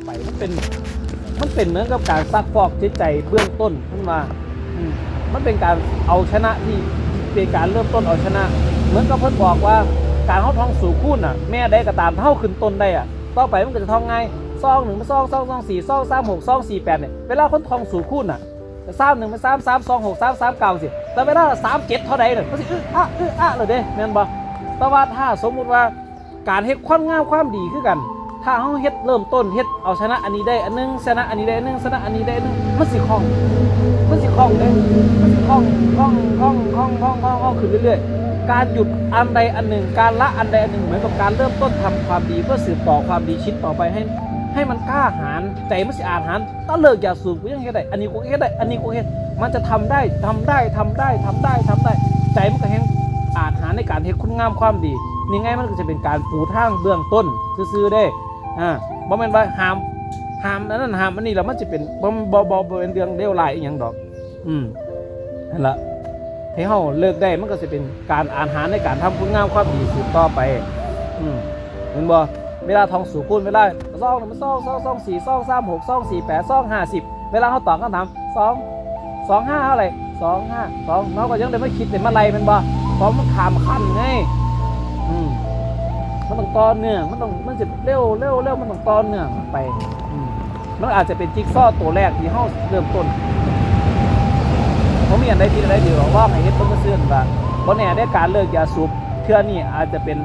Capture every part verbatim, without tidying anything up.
ไปมันเป็นมันเป็นเหมือนกับการซักฟอกจิตใจเบื้องต้นขึ้นมาอืมมันเป็นการเอาชนะที่เป็นการเริ่มต้นเอาชนะ เหมือนกับเพิ่นบอกว่าการเฮาท่องสูตรคูณน่ะแม่ใดก็ตามถ้าเฮาขึ้นต้นได้อ่ะต่อไปมันก็จะท่องง่ายซองหนึ่งมาซองสองซองสี่ซองสามหกซองสี่แปดเนี่ยเวลาคนท่องสูตรคูณน่ะสามหนึ่งมาสามสามสองหกสามสามเก้าสิแต่เวลาสามเจ็ดเท่าใดเนี่ยมันสิอึะอะอึะอะเลยเด้แม่นบ่แต่ว่าถ้าสมมุติว่า การเฮ็ดความงามความดีคือกัน ถ้าเฮาเฮ็ดเริ่มต้นเฮ็ดเอาชนะอันนี้ได้อันหนึ่งชนะอันนี้ได้อันหนึ่งชนะอันนี้ได้อันหนึ่งมันสิคล่องมันสิคล่องเด้มันสิคล่องคล่องคล่องคล่องคล่องคล่องคล่องขึ้นเรื่อยๆการหยุดอันใดอันหนึ่งการละอันใดอันหนึ่งเหมือนกับการเริ่มต้นทำความดีเพื่อสืบต่อความดีชิ้นต่อไปให้ให้มันกล้าหาญใจมันสิอาจหาญ ถ้าเลิกยาสูบกูยังเฮ็ดได้ อันนี้กูเฮ็ดได้ อันนี้กูเฮ็ด มันจะทำได้ ทำได้ ทำได้ ทำได้ ทำได้ ใจมันก็แฮงอาจหาในการเฮ็ดคุณงามความดี นี่ไงมันก็จะเป็นการปูทางเบื้องต้นซื่อๆเด้ อ่าบ่แม่นว่าห้ามห้ามอันนั้นห้ามอันนี้แล้วมันจะเป็นบ่บ่บ่บ่เป็นเรื่องเลวร้ายอีหยังดอก อืมนั่นละให้เฮาเลิกได้มันก็จะเป็นการอาหารในการทำคุณงามความดีสืบต่อไป อืมเห็นบ่ เวลาท่องสูตรคูณเวลาซองหนึ่งมันซองสองซองสี่ซองสามหกซองสี่แปดซองห้าสิบเวลาเขาตอบคำถามสองสองห้าเท่าไหร่สองห้าสองเราก็ยังได้มาคิดได้มาไล่มันบ่เพราะมันข้ามขั้นไงอืมมันต้องต่อเนื่องมันต้องมันสิเร็วเร็วเร็วมันต้องต่อเนื่องไปอืมมันอาจจะเป็นจิ๊กซอว์ตัวแรกที่เขาเริ่มต้นผมมีอันใดที่ได้ดีหรอกว่าให้เฮ็ดเพิ่นมาซื้อว่าบ่แน่ได้การเลิกยาสูบเทื่อนี้อาจจะเป็น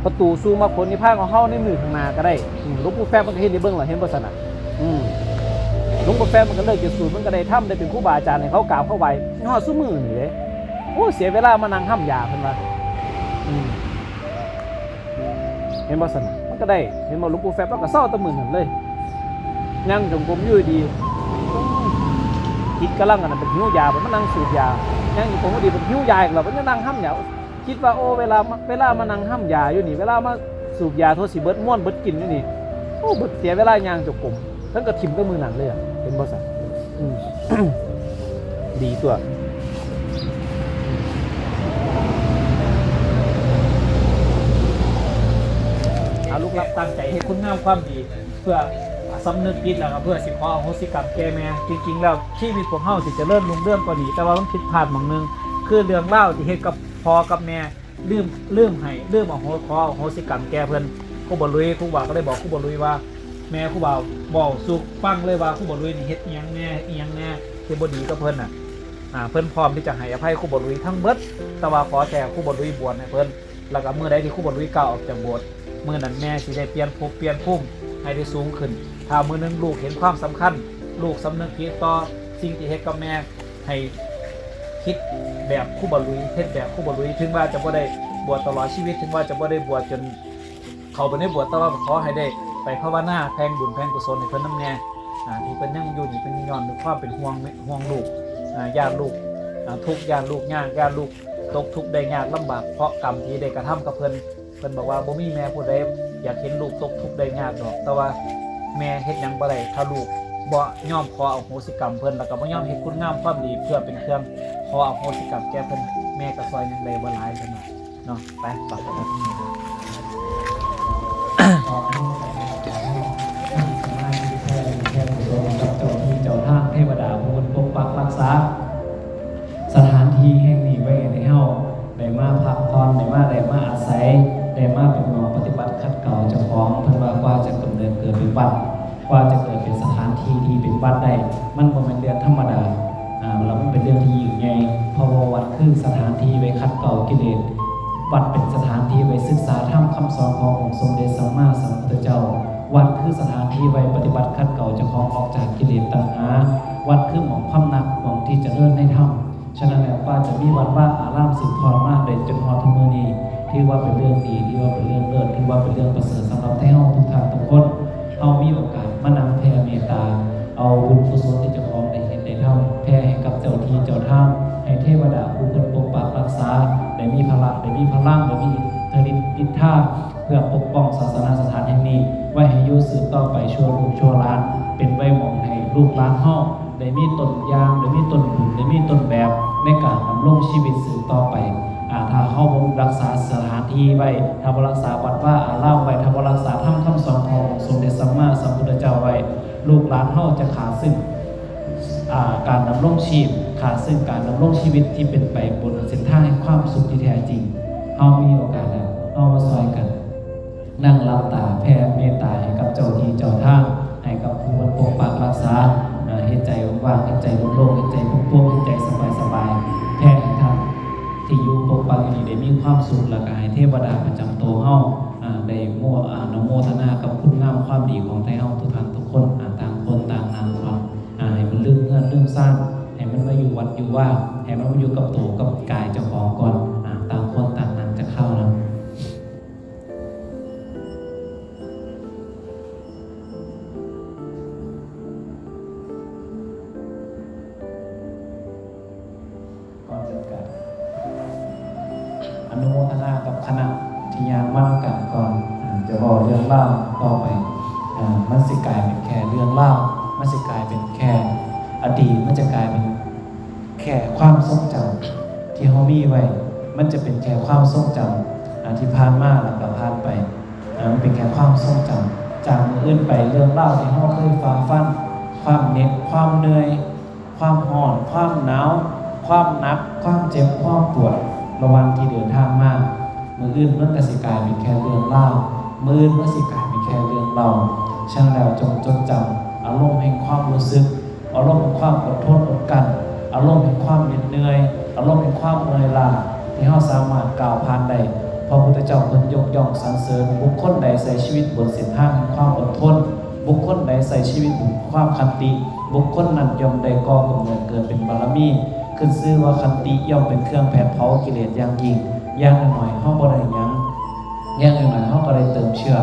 ประตูสู่มรรคผลนิพพานของเฮาในมื้อข้างหน้าก็ได้อืมหลวงปู่แฟบมันก็เฮ็ดให้เบิ่งล่ะเห็นบ่ซั่นน่ะอืมหลวงปู่แฟบมันก็เลิกจากสูตรมันก็ได้ธรรมได้เป็นครูบาอาจารย์ให้เขากราบเขาไหว้ฮอดซุมื้อนี่เด้โอ้เสียเวลามานั่งห้ำยาเพิ่นว่าอืมเห็นบ่ซั่นน่ะมันก็ได้เห็นบ่หลวงปู่แฟบแล้วก็เซาแต่มื้อนั้นเลยนั่งจงกรมอยู่ดีจิตกำลังอันนั้นเป็นหิวยาบัดมานั่งสูบยานั่งอยู่กงดีเป็นหิวยาอีกแล้วมันยังนั่งห้ำยา คิดว่าโอ้เวลามาเวลามานั่งห้ำยาอยู่นี่เวลามาสูบยาทั่วสิเบิดม่วนเบิดกินอยู่นี่โอ้เบิดเสียเวลาย่างจงกรมเพิ่นก็ถิ่มแต่มื้อนั้นเลยอะเห็นบ่ซั่นอืม ดีตัวเอาลูกหลานตั้งใจเฮ็ดคุณงามความดี เพื่อสำนึกผิดแล้วก็เพื่อสิขออโหสิกรรมแก่แม่จริงๆแล้วชีวิตพวกเฮาสิเจริญรุ่งเรืองกว่านี้แต่ว่ามันผิดพลาดหม่องหนึ่งคือเรื่องราวที่เฮ็ดกับพ่อกับแม่ ลืมลืมให้ลืมอโหขออโหสิกรรมแก่เพิ่นครูบาลุยครูบาก็เลยบอกครูบาลุยว่าแม่ครูบาเว้าสู่ฟังเลยว่าครูบาลุยนี่เฮ็ดอีหยังแน่เฮ็ดอีหยังแน่ที่บ่ดีกับเพิ่นน่ะอ่าเพิ่นพร้อมที่จะให้อภัยครูบาลุยทั้งเบิดแต่ว่าขอแค่ครูบาลุยบวชให้เพิ่นแล้วก็มื้อใดที่ครูบาลุยก้าวออกจากโบสถ์มื้อนั้นแม่สิได้เปลี่ยนภพเปลี่ยนภูมิให้ได้สูงขึ้นถ้ามื้อหนึ่งลูกเห็นความสำคัญลูกสำนึกผิดต่อสิ่งที่เฮ็ดกับแม่ ให้คิดแบบครูบาลุยเฮ็ดแบบครูบาลุยถึงว่าจะบ่ได้บวชตลอดชีวิตถึงว่าจะบ่ได้บวชจนเข้าไปในโบสถ์แต่ว่าขอให้ได้ไปภาวนาแผ่บุญแผ่กุศลให้เพิ่นนำแน่อ่าที่เพิ่นยังอยู่นี่เพิ่นย้อนด้วยความเป็นห่วงห่วงลูกอ่าย้านลูกอ่าทุกข์ย้านลูกยากย้านลูกตกทุกข์ได้ยากลำบากเพราะกรรมที่ได้กระทำกับเพิ่น เพิ่นบอกว่าบ่มีแม่ผู้ใดอยากเห็นลูกตกทุกข์ได้ยากดอก แต่ว่าแม่เฮ็ดหยังบ่ได้ถ้าลูกบ่ยอมขออโหสิกรรมเพิ่น แล้วก็บ่ยอมเฮ็ดคุณงามความดีเพื่อเป็นเครื่องขออโหสิกรรมแก่เพิ่น แม่ก็ซอยหยังได้บ่หลายเพิ่นว่าเนาะ ไปฝากไว้เท่านี้ครับ กับเจ้าที่เจ้าทางเทวดาผู้เพิ่นปกปักรักษา สถานที่แห่งนี้ไว้ให้เฮาได้มาพักผ่อนได้มาได้มาอาศัยได้มาเป็นหมองปฏิบัติขัดเกลาเจ้าของเพิ่นว่ากว่าจะกำเนิดเกิดเป็นวัดกว่าจะเกิดเป็นสถานที่ที่เป็นวัดได้มันบ่แม่นเรื่องธรรมดาอ่าแล้วมันเป็นเรื่องที่ยิ่งใหญ่เพราะว่าวัดคือสถานที่ไว้ขัดเกลากิเลสวัดเป็นสถานที่ไว้ศึกษาธรรมคำสอนขององค์สมเด็จสัมมาสัมพุทธเจ้า วัดคือสถานที่ไว้ปฏิบัติขัดเกลาเจ้าของออกจากกิเลสตัณหา วัดคือหม่องพำนักหม่องที่เจริญในธรรม ฉะนั้นแล้วกว่าจะมีวัดวาอารามสืบทอดมาได้จนฮอดทุกมื้อนี้ ถือว่าเป็นเรื่องดี ถือว่าเป็นเรื่องเลิศ ถือว่าเป็นเรื่องประเสริฐสำหรับไทเฮาทุกท่านทุกคน เฮามีโอกาสมานั่งแผ่เมตตา เอาบุญกุศลที่เจ้าของได้เฮ็ดได้ทำแผ่ให้กับเจ้าที่เจ้าทาง ให้เทวดาผู้เพิ่นปกปักรักษา ได้มีพละได้มีพลังได้มีอิทธิฤทธิ์อิทธา เพื่อปกป้องศาสนสถานแห่งนี้ไว้ให้อยู่สืบต่อไปชั่วลูกชั่วหลาน เป็นไว้หม่องให้ลูกหลานเฮาได้มีต้นอย่างได้มีต้นบุญได้มีต้นแบบในการดำรงชีวิตสืบต่อไปอ่าถ้าเฮาบ่มี รักษาสถานที่ไว้ ถ้าบ่รักษาวัดวาอารามไว้ ถ้าบ่รักษาธรรมคำสอนขององค์สมเด็จสัมมาสัมพุทธเจ้าไว้ ลูกหลานเฮาจะขาดซึ่ง อ่า การดำรงชีพ ขาดซึ่งการดำรงชีวิตที่เป็นไปบนเส้นทางแห่งความสุขที่แท้จริง เฮามีโอกาสแล้ว เฮามาซอยกัน นั่งหลับตาแผ่เมตตาให้กับเจ้าที่เจ้าทาง ให้กับผู้เพิ่นปกปักรักษา อ่า เฮ็ดใจว่างๆ เฮ็ดใจโล่งๆ เฮ็ดใจโปร่งๆ เฮ็ดใจสบายๆ แผ่ให้ท่านที่อยู่ปกปักอยู่นี่ได้มีความสุข แล้วก็ให้เทวดาประจำตัวเฮา อ่า ได้โม อนุโมทนากับคุณงามความดีของไทเฮาทุกท่านทุกคน อ่า ต่างคนต่างนั่งก่อน อ่า ให้มันลืมเฮือนลืมซ่าน ให้มันมาอยู่วัดอยู่วา ให้มันมาอยู่กับตัวกับกายเจ้าของก่อน อ่า ต่างคนต่างนั่งจักคราวนะ ก่อนจะกลับ อนุโมทนากับคณะที่ย่างมานำกันก่อน อ่า จะเว้าเรื่องราวต่อไป อ่า มันสิกลายเป็นแค่เรื่องราว มันสิกลายเป็นแค่อดีต มันจะกลายเป็นแค่ความทรงจำที่เฮามีไว้ มันจะเป็นแค่ความทรงจำ อ่า ที่ผ่านมาแล้วก็ผ่านไป อ่า มันเป็นแค่ความทรงจำ จากมื้ออื่นไป เรื่องราวที่เฮาเคยฝ่าฟัน ความเหน็ด ความเหนื่อย ความร้อน ความหนาว ความหนัก ความเจ็บ ความปวด ระหว่างที่เดินทางมา มื้ออื่นมันก็สิกลายเป็นแค่เรื่องราว มื้ออื่นมันสิกลายเป็นแค่เรื่องเล่า ฉะนั้นแล้วจงจดจำอารมณ์แห่งความรู้สึก อารมณ์แห่งความอดทนอดกลั้น อารมณ์แห่งความเหน็ดเหนื่อย อารมณ์แห่งความเมื่อยล้า ที่เฮาสามารถก้าวผ่านได้ พระพุทธเจ้าเพิ่นยกย่องสรรเสริญ บุคคลใดใช้ชีวิตบนเส้นทางแห่งความอดทน บุคคลใดใช้ชีวิตบนความขันติ บุคคลนั้นย่อมได้ก่อกำเนิดเกิดเป็นบารมี ขึ้นชื่อว่าขันติย่อมเป็นเครื่องแผดเผากิเลสอย่างยิ่ง อย่างน้อยๆ เฮาบ่ได้หยัง อย่างน้อยๆ เฮาก็ได้เติมเชื้อ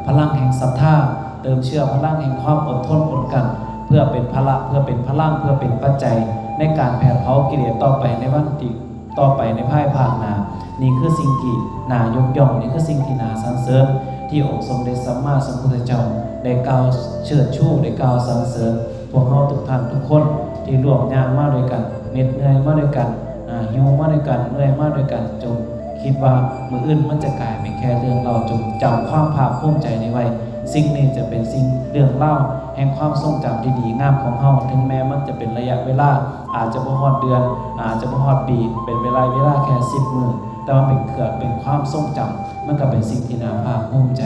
พลังแห่งศรัทธา เติมเชื้อพลังแห่งความอดทนอดกลั้น เพื่อเป็นพละ เพื่อเป็นพลัง เพื่อเป็นปัจจัยในการแผดเผากิเลสต่อไปในวันที่ ต่อไปในภายภาคหน้า นี่คือสิ่งที่น่ายกย่อง นี่คือสิ่งที่น่าสรรเสริญ ที่องค์สมเด็จสัมมาสัมพุทธเจ้าได้กล่าวเชิดชู ได้กล่าวสรรเสริญ พวกเฮาทุกท่านทุกคนที่ร่วมย่างมาด้วยกัน เหน็ดเหนื่อยมาด้วยกัน อ่า หิวมาด้วยกัน เมื่อยมาด้วยกัน จงคิดว่ามื้ออื่นมันจะกลายเป็นแค่เรื่องเล่า จงจำความภาคภูมิใจนี้ไว้ สิ่งนี้จะเป็นสิ่งเรื่องเล่าแห่งความทรงจำที่ดีงามของเฮา ถึงแม้มันจะเป็นระยะเวลา อาจจะบ่ฮอดเดือน อาจจะบ่ฮอดปี เป็นเวลา เวลาแค่สิบมื้อ แต่ว่าเป็นเครื่อง เป็นความทรงจำ มันก็เป็นสิ่งที่น่าภาคภูมิใจ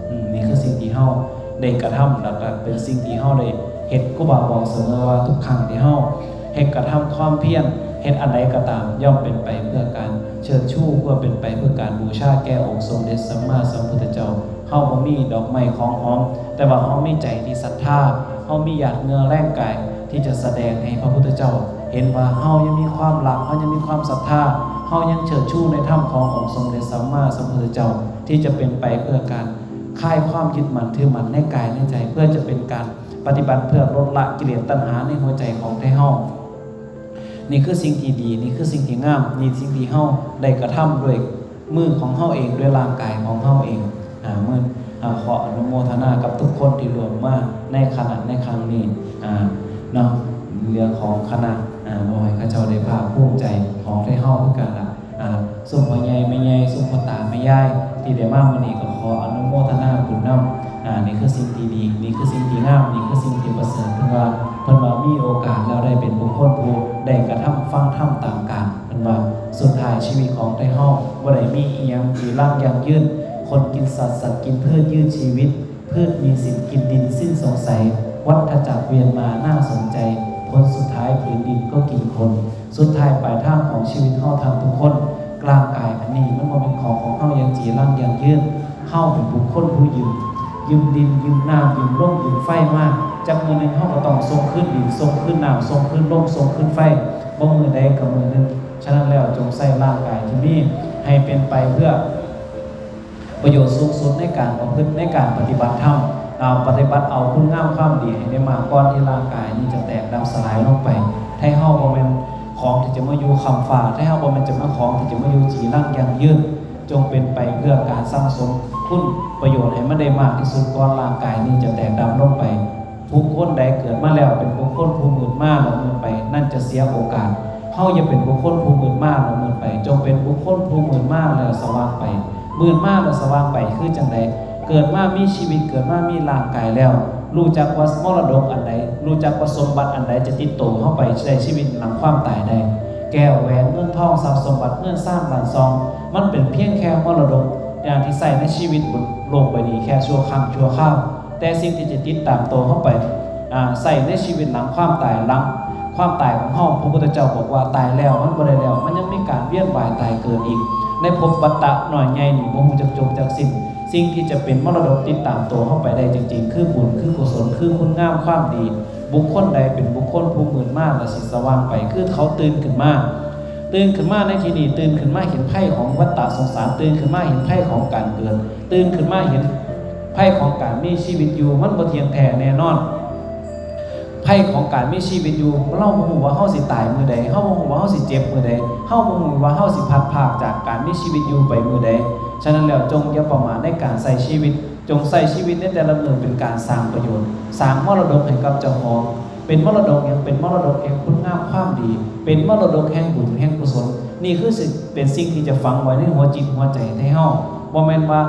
อืม นี่คือสิ่งที่เฮาได้กระทำ แล้วก็เป็นสิ่งที่เฮาได้เฮ็ด ครูบาบอกเสมอว่าทุกครั้งที่เฮาเฮ็ดกระทำความเพียร เฮ็ดอันใดก็ตาม ย่อมเป็นไปเพื่อการเชิดชู เพื่อเป็นไปเพื่อการบูชาแก่องค์สมเด็จสัมมาสัมพุทธเจ้า เฮาบ่มีดอกไม้ของหอม แต่ว่าเฮามีใจที่ศรัทธา เฮามีหยาดเหงื่อแรงกายที่จะแสดงให้พระพุทธเจ้าเห็นว่าเฮายังมีความรัก เฮายังมีความศรัทธา เฮายังเชิดชูในธรรมขององค์สมเด็จสัมมาสัมพุทธเจ้า ที่จะเป็นไปเพื่อการคลายความยึดมั่นถือมั่นในกายในใจ เพื่อจะเป็นการปฏิบัติเพื่อลดละกิเลสตัณหาในหัวใจของไทเฮา นี่คือสิ่งที่ดี นี่คือสิ่งที่งาม นี่สิ่งที่เฮาได้กระทำด้วยมือของเฮาเอง ด้วยร่างกายของเฮาเอง อ่า มื้อ อ่า ขออนุโมทนากับทุกคนที่ร่วมมาในคณะในครั้งนี้ อ่า เนาะ เรื่องของคณะ อ่า บ่ให้เขาเจ้าได้ภาคภูมิใจของไทเฮาคือกันล่ะ อ่า ซุมพ่อใหญ่แม่ใหญ่ ซุมพ่อตาแม่ยายที่ได้มามื้อนี้ก็ขออนุโมทนาบุญนำ อ่า นี่คือสิ่งที่ดี นี่คือสิ่งที่งาม นี่คือสิ่งที่ประเสริฐ เพิ่นว่า เพิ่นว่ามีโอกาสแล้วได้เป็นบุคคลผู้ได้กระทำฟังธรรมตามกาล เพิ่นว่าสุดท้ายชีวิตของไทเฮาบ่ได้มีอีหยังจีรังยั่งยืน คนกินสัตว์ สัตว์กินพืช ยืดชีวิต พืชมีสิทธิ์กินดินสิ้นสงสัย วัฏจักรเวียนมาน่าสนใจ ผลสุดท้ายผืนดินก็กินคน สุดท้ายปลายทางของชีวิตเฮาท่านทุกคน ร่างกายอันนี้มันบ่แม่นของของเฮาอย่างจีรังยั่งยืน เฮาเป็นบุคคลผู้ยืม ยืมดิน ยืมน้ำ ยืมลม ยืมไฟมา จักมื้อหนึ่งเฮาก็ต้องส่งคืนดิน ส่งคืนน้ำ ส่งคืนลม ส่งคืนไฟ บ่มื้อใดก็มื้อหนึ่ง ฉะนั้นแล้วจงใช้ร่างกายที่มีให้เป็นไปเพื่อ ประโยชน์สูงสุดในการประพฤติ ในการปฏิบัติธรรม เอาปฏิบัติเอาคุณงามความดีให้ได้มากก่อนที่ร่างกายนี้จะแตกดับสลายลงไป ไทเฮาบ่แม่นของที่จะมาอยู่ค้ำฟ้า ไทเฮาบ่แม่นจะมาของที่จะมาอยู่จีรังยั่งยืน จงเป็นไปเพื่อการสั่งสมคุณประโยชน์ให้มันได้มากที่สุดก่อนร่างกายนี้จะแตกดับลงไป บุคคลใดเกิดมาแล้วเป็นบุคคลผู้มืดมาแล้วมืดไป นั่นจะเสียโอกาส เฮาอย่าเป็นบุคคลผู้มืดมาแล้วมืดไป จงเป็นบุคคลผู้มืดมาแล้วสว่างไป มืดมาแล้วสว่างไปคือจั่งใด เกิดมามีชีวิต เกิดมามีร่างกายแล้ว รู้จักว่ามรดกอันใด รู้จักว่าสมบัติอันใดจะติดตัวเฮาไปใช้ชีวิตหลังความตายได้ แก้วแหวนเงินทองทรัพย์สมบัติเฮือนซานบ้านช่อง มันเป็นเพียงแค่มรดกอย่างที่ใช้ในชีวิตบนโลกใบนี้แค่ชั่วครั้งชั่วคราว แต่สิ่งที่จะติดตามตัวเฮาไป อ่า ใช้ในชีวิตหลังความตาย หลังความตายของเฮา พระพุทธเจ้าบอกว่าตายแล้วมันบ่ได้แล้ว มันยังมีการเวียนว่ายตายเกิดอีก ในภพวัฏฏะน้อยใหญ่นี่บ่ฮู้จักจบจักสิ้น สิ่งที่จะเป็นมรดกติดตามตัวเฮาไปได้จริงๆ คือบุญ คือกุศล คือคุณงามความดี บุคคลใดเป็นบุคคลผู้มืดมาแล้วสิสว่างไป คือเขาตื่นขึ้นมา ตื่นขึ้นมาในที่นี้ ตื่นขึ้นมาเห็นภัยของวัฏฏะสงสาร ตื่นขึ้นมาเห็นภัยของการเกิด ตื่นขึ้นมาเห็นภัยของการมีชีวิตอยู่ มันบ่เที่ยงแท้แน่นอน ภัยของการมีชีวิตอยู่ เฮาบ่ฮู้ว่าเฮาสิตายมื้อใด เฮาบ่ฮู้ว่าเฮาสิเจ็บมื้อใด เฮาบ่ฮู้ว่าเฮาสิพลัดพรากจากการมีชีวิตอยู่ไปมื้อใด ฉะนั้นแล้วจงอย่าประมาทในการใช้ชีวิต จงใช้ชีวิตในแต่ละมื้อเป็นการสร้างประโยชน์ สร้างมรดกให้กับเจ้าของ เป็นมรดกหยัง เป็นมรดกแห่งคุณงามความดี เป็นมรดกแห่งบุญแห่งกุศล นี่คือสิเป็นสิ่งที่จะฝังไว้ในหัวจิตหัวใจในเฮา บ่แม่นว่า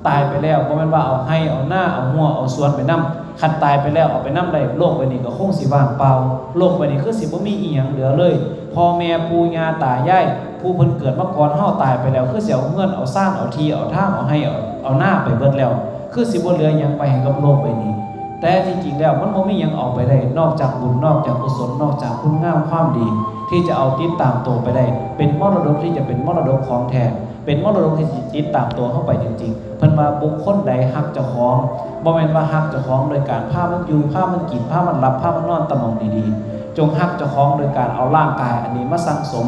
ตายไปแล้ว บ่แม่นว่าเอาไฮ่เอานา เอาฮั้วเอาสวนไปนำ คันตายไปแล้วเอาไปนำได้ โลกใบนี้ก็คงสิว่างเปล่า โลกใบนี้คือสิบ่มีอิหยังเหลือเลย พ่อแม่ปู่ย่าตายาย ผู้เพิ่นเกิดมาก่อนเฮาตายไปแล้ว คือสิเอาเฮือนเอาซาน เอาที่เอาทาง เอาไฮ่เอา เอานาไปเบิดแล้ว คือสิบ่เหลือหยังไปให้กับโลกใบนี้ แต่ที่จริงแล้วมันบ่มีหยังเอาไปได้ นอกจากบุญ นอกจากกุศล นอกจากคุณงามความดี ที่จะเอาติดตามตัวไปได้ เป็นมรดกที่จะเป็นมรดกของแท้ เป็นมรดกที่ติดตามตัวเฮาไปจริงๆ เพิ่นว่าบุคคลใดฮักเจ้าของ บ่แม่นว่าฮักเจ้าของโดยการพามันอยู่ พามันกิน พามันหลับ พามันนอนตะหม่องดีๆ จงฮักเจ้าของโดยการเอาร่างกายอันนี้มาสั่งสม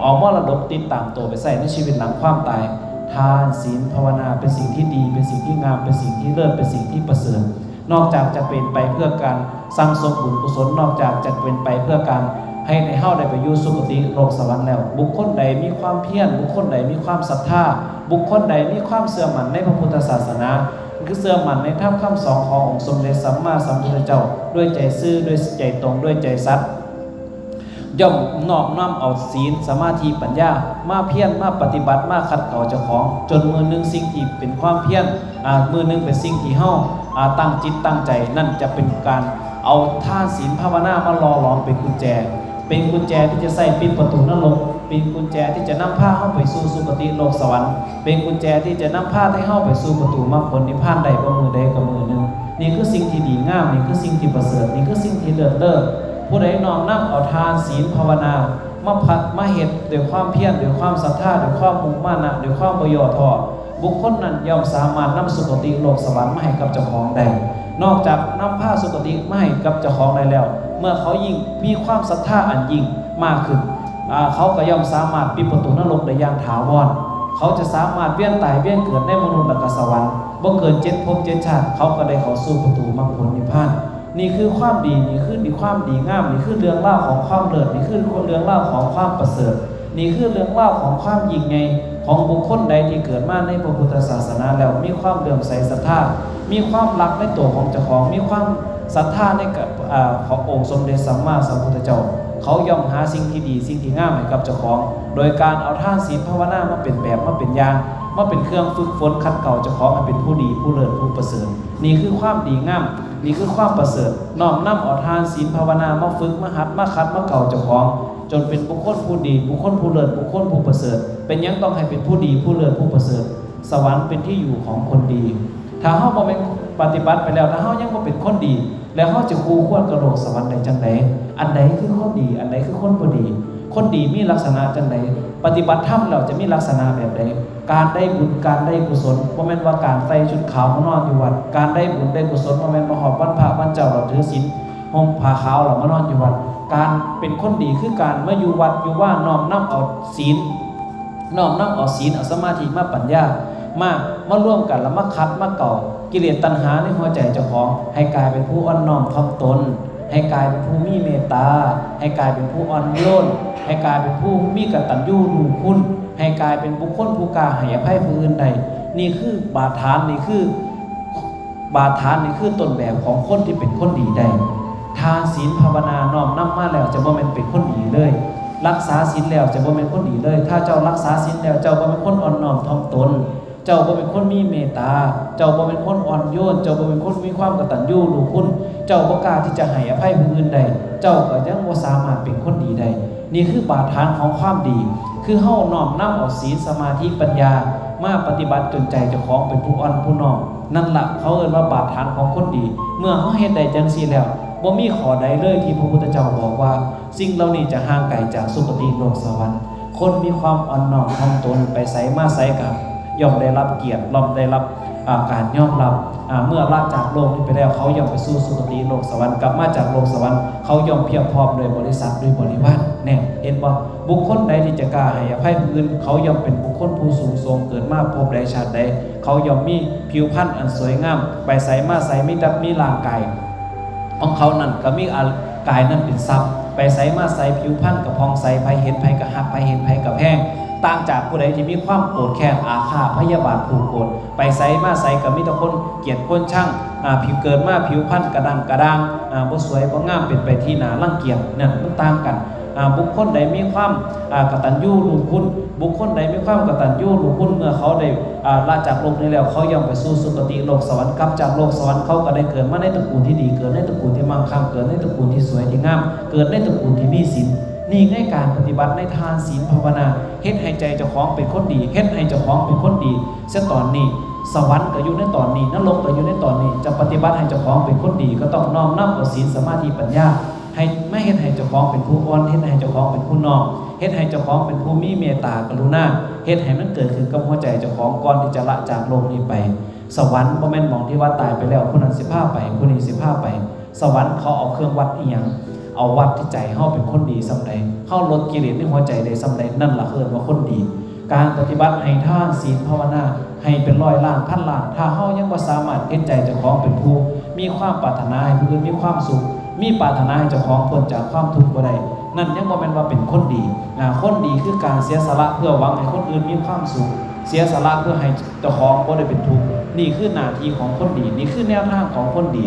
เอามรดกติดตามตัวไปใช้ในชีวิตหลังความตาย ทาน ศีล ภาวนา เป็นสิ่งที่ดี เป็นสิ่งที่งาม เป็นสิ่งที่เลิศ เป็นสิ่งที่ประเสริฐ นอกจากจะเป็นไปเพื่อการสั่งสมบุญกุศล นอกจากจะเป็นไปเพื่อการให้ในเฮาได้ไปอยู่สุคติโลกสวรรค์แล้ว บุคคลใดมีความเพียร บุคคลใดมีความศรัทธา บุคคลใดมีความเชื่อมั่นในพระพุทธศาสนา คือเชื่อมั่นในธรรมคำสอนขององค์สมเด็จสัมมาสัมพุทธเจ้า ด้วยใจซื่อ ด้วยใจตรง ด้วยใจสัตย์ ย่อมน้อมนำเอาศีล สมาธิ ปัญญา มาเพียร มาปฏิบัติ มาขัดเกลาเจ้าของ จนมื้อหนึ่งสิ่งที่เป็นความเพียร อ่า มื้อหนึ่งเป็นสิ่งที่เฮา อ่า ตั้งจิตตั้งใจ นั่นจะเป็นการเอาทานศีลภาวนามาหล่อหลอมเป็นกุญแจ เป็นกุญแจที่จะใช้ปิดประตูนรก เป็นกุญแจที่จะนำพาเฮาไปสู่สุคติโลกสวรรค์ เป็นกุญแจที่จะนำพาให้เฮาไปสู่ประตูมรรคผลนิพพานได้บ่มื้อใดก็มื้อหนึ่ง นี่คือสิ่งที่ดีงาม นี่คือสิ่งที่ประเสริฐ นี่คือสิ่งที่เลิศเลอ ผู้ใดน้อมนำเอาทานศีลภาวนา มาพัฒ มาเฮ็ดด้วยความเพียร ด้วยความศรัทธา ด้วยความมุ่งมานะ ด้วยความบ่ย่อท้อ บุคคลนั้นย่อมสามารถนำสุคติโลกสวรรค์มาให้กับเจ้าของได้ นอกจากนำพาสุคติมาให้กับเจ้าของได้แล้ว เมื่อเขายิ่งมีความศรัทธาอันยิ่งมากขึ้น อ่า เขาก็ย่อมสามารถปิดประตูนรกได้อย่างถาวร เขาจะสามารถเวียนตายเวียนเกิดในมนุษย์และก็สวรรค์ บ่เกินเจ็ดภพเจ็ดชาติ เขาก็ได้เข้าสู่ประตูมรรคผลนิพพาน นี่คือความดี นี่คือดี ความดีงาม นี่คือเรื่องราวของความเลิศ นี่คือเรื่องราวของความประเสริฐ นี่คือเรื่องราวของความยิ่งใหญ่ของบุคคลใดที่เกิดมาในพระพุทธศาสนาแล้วมีความเลื่อมใสศรัทธา มีความรักในตัวของเจ้าของ มีความศรัทธาในกับ อ่า ขององค์สมเด็จสัมมาสัมพุทธเจ้า เขาย่อมหาสิ่งที่ดี สิ่งที่งามให้กับเจ้าของ โดยการเอาทานศีลภาวนามาเป็นแบบ มาเป็นอย่าง มาเป็นเครื่องฝึกฝนขัดเกลาเจ้าของให้เป็นผู้ดี ผู้เลิศ ผู้ประเสริฐ นี่คือความดีงาม นี่คือความประเสริฐ น้อมนำเอาทานศีลภาวนามาฝึก มาหัด มาขัด มาเกลาเจ้าของ จนเป็นบุคคลผู้ดี บุคคลผู้เลิศ บุคคลผู้ประเสริฐ เป็นหยังต้องให้เป็นผู้ดี ผู้เลิศ ผู้ประเสริฐ สวรรค์เป็นที่อยู่ของคนดี ถ้าเฮาบ่แม่นปฏิบัติไปแล้ว ถ้าเฮายังบ่เป็นคนดี แล้วเฮาจะคู่ควรกับโลกสวรรค์ได้จั่งใด อันใดคือคนดี อันใดคือคนบ่ดี คนดีมีลักษณะจั่งใด ปฏิบัติธรรมแล้วจะมีลักษณะแบบใด การได้บุญ การได้กุศล บ่แม่นว่าการใส่ชุดขาวมานอนอยู่วัด การได้บุญได้กุศล บ่แม่นมาฮอดวันพระวันเจ้าแล้วถือศีล ห่มผ้าขาวแล้วมานอนอยู่วัด การเป็นคนดีคือการมาอยู่วัดอยู่วา น้อมนำเอาศีล น้อมนำเอาศีล เอาสมาธิ มาปัญญา มา มาร่วมกันแล้วมาขัด มาเกลากิเลสตัณหาในหัวใจเจ้าของ ให้กลายเป็นผู้อ่อนน้อมถ่อมตน ให้กลายเป็นผู้มีเมตตา ให้กลายเป็นผู้อ่อนโยน ให้กลายเป็นผู้มีกตัญญูรู้คุณ ให้กลายเป็นบุคคลผู้กล้าให้อภัยผู้อื่นได้ นี่คือบาดฐาน นี่คือ บาดฐาน นี่คือต้นแบบของคนที่เป็นคนดีได้ ทานศีลภาวนาน้อมนำมาแล้วจะบ่แม่นเป็นคนดีเลย รักษาศีลแล้วจะบ่เป็นคนดีเลย ถ้าเจ้ารักษาศีลแล้ว เจ้าบ่เป็นคนอ่อนน้อมถ่อมตน เจ้าบ่เป็นคนมีเมตตา เจ้าบ่เป็นคนอ่อนโยน เจ้าบ่เป็นคนมีความกตัญญูรู้คุณ เจ้าบ่กล้าที่จะให้อภัยผู้อื่นได้ เจ้าก็ยังบ่สามารถเป็นคนดีได้ นี่คือบาดฐานของความดี คือเฮาน้อมนำเอาศีล สมาธิ ปัญญา มาปฏิบัติจนใจเจ้าของเป็นผู้อ่อนผู้น้อม นั่นละเขาเอิ้นว่าบาดฐานของคนดี เมื่อเฮาเฮ็ดได้จังซี่แล้ว บ่มีข้อใดเลยที่พระพุทธเจ้าบอกว่าสิ่งเหล่านี้จะห่างไกลจากสุคติโลกสวรรค์ คนมีความอ่อนน้อมถ่อมตนไปไสมาไสก็ย่อมได้รับเกียรติ ย่อมได้รับ อ่า การยอมรับ อ่า เมื่อละจากโลกนี้ไปแล้ว เขาย่อมไปสู่สุคติโลกสวรรค์ กลับมาจากโลกสวรรค์ เขาย่อมเพียบพร้อมด้วยบริษัทด้วยบริวาร เนี่ย เห็นบ่ บุคคลใดที่จะกล้าให้อภัยผู้อื่น เขาย่อมเป็นบุคคลผู้สูงส่ง เกิดมาภพใดชาติใด เขาย่อมมีผิวพรรณอันสวยงาม ไปไสมาไสมีแต่มีร่างกาย ของเขานั่นก็มีอันกายนั่นเป็นทรัพย์ ไปไสมาไสผิวพรรณก็ผ่องใส ไผเห็นไผก็ฮัก ไผเห็นไผก็แพง ต่างจากผู้ใดที่มีความโกรธแค้นอาฆาตพยาบาทผูกโกรธ ไปไสมาไสก็มีแต่คนเกลียดคนชัง อ่า ผิวเกิดมาผิวพรรณกระด้างกระด้าง อ่า บ่สวยบ่งาม เป็นไปที่น่ารังเกียจ นั่นมันต่างกัน อ่า บุคคลใดมีความ อ่า กตัญญูรู้คุณ บุคคลใดมีความกตัญญูรู้คุณ เมื่อเขาได้ อ่า ละจากโลกนี้แล้ว เขาย่อมไปสู่สุคติโลกสวรรค์ กลับจากโลกสวรรค์ เขาก็ได้เกิดมาในตระกูลที่ดี เกิดในตระกูลที่มั่งคั่ง เกิดในตระกูลที่สวยที่งาม เกิดในตระกูลที่มีศีล นี่ไง การปฏิบัติในทานศีลภาวนา เฮ็ดให้ใจเจ้าของเป็นคนดี เฮ็ดให้เจ้าของเป็นคนดีเสียตอนนี้ สวรรค์ก็อยู่ในตอนนี้ นรกก็อยู่ในตอนนี้ จะปฏิบัติให้เจ้าของเป็นคนดี ก็ต้องน้อมนำเอาศีล สมาธิ ปัญญา ให้มาเฮ็ดให้เจ้าของเป็นผู้อ่อน เฮ็ดให้เจ้าของเป็นผู้น้อม เฮ็ดให้เจ้าของเป็นผู้มีเมตตากรุณา เฮ็ดให้มันเกิดขึ้นกับหัวใจเจ้าของก่อนที่จะละจากโลกนี้ไป สวรรค์บ่แม่นหม่องที่ว่าตายไปแล้ว ผู้นั้นสิพาไป ผู้นี้สิพาไป สวรรค์เขาเอาเครื่องวัดอิหยัง เอาวัดที่ใจเฮาเป็นคนดีส่ำใด เฮาลดกิเลสในหัวใจได้ส่ำใด นั่นล่ะเอิ้นว่าคนดี การปฏิบัติให้ทานศีลภาวนา ให้เป็นร้อยล้านพันล้าน ถ้าเฮายังบ่สามารถเฮ็ดใจเจ้าของเป็นผู้มีความปรารถนาให้ผู้อื่นมีความสุข มีปรารถนาให้เจ้าของพ้นจากความทุกข์บ่ได้ นั่นยังบ่แม่นว่าเป็นคนดี อ่า คนดีคือการเสียสละเพื่อหวังให้คนอื่นมีความสุข เสียสละเพื่อให้เจ้าของบ่ได้เป็นทุกข์ นี่คือหน้าที่ของคนดี นี่คือแนวทางของคนดี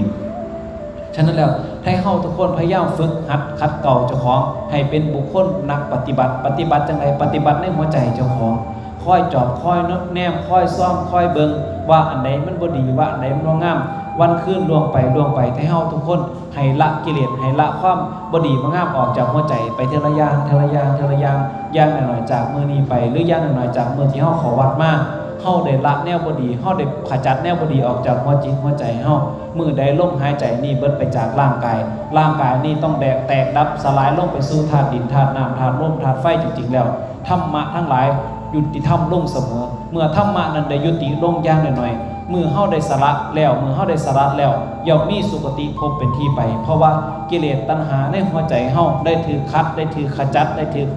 ฉะนั้นแล้ว ให้เฮาทุกคนพยายามฝึกหัดขัดเกลาเจ้าของ ให้เป็นบุคคลนักปฏิบัติ ปฏิบัติจั่งใด ปฏิบัติในหัวใจเจ้าของ คอยจอบ คอยนบแนม คอยซ่อม คอยเบิ่ง ว่าอันใดมันบ่ดี ว่าอันใดมันบ่งาม วันคืนล่วงไป ล่วงไป ให้เฮาทุกคน ให้ละกิเลส ให้ละความบ่ดีบ่งามออกจากหัวใจ ไปเทื่อละอย่าง เทื่อละอย่าง เทื่อละอย่าง อย่างน้อยๆ จากมื้อนี้ไป หรืออย่างน้อยๆ จากมื้อที่เฮาเข้าวัดมา เฮาได้ละแนวบ่ดี เฮาได้ขจัดแนวบ่ดีออกจากหัวจิตหัวใจเฮา มื้อใดลมหายใจนี้เบิดไปจากร่างกาย ร่างกายนี้ต้องแตก แตกดับสลายลงไปสู่ธาตุดิน ธาตุน้ำ ธาตุลม ธาตุไฟ จริงๆ แล้ว ธรรมะทั้งหลายยุติธรรมลงเสมอ เมื่อธรรมะนั้นได้ยุติลงอย่างน้อยๆ มื้อเฮาได้สละแล้ว มื้อเฮาได้สละแล้ว ย่อมมีสุคติภพเป็นที่ไป เพราะว่ากิเลสตัณหาในหัวใจเฮาได้ถูกขัด ได้ถูกขจัด ได้ถูก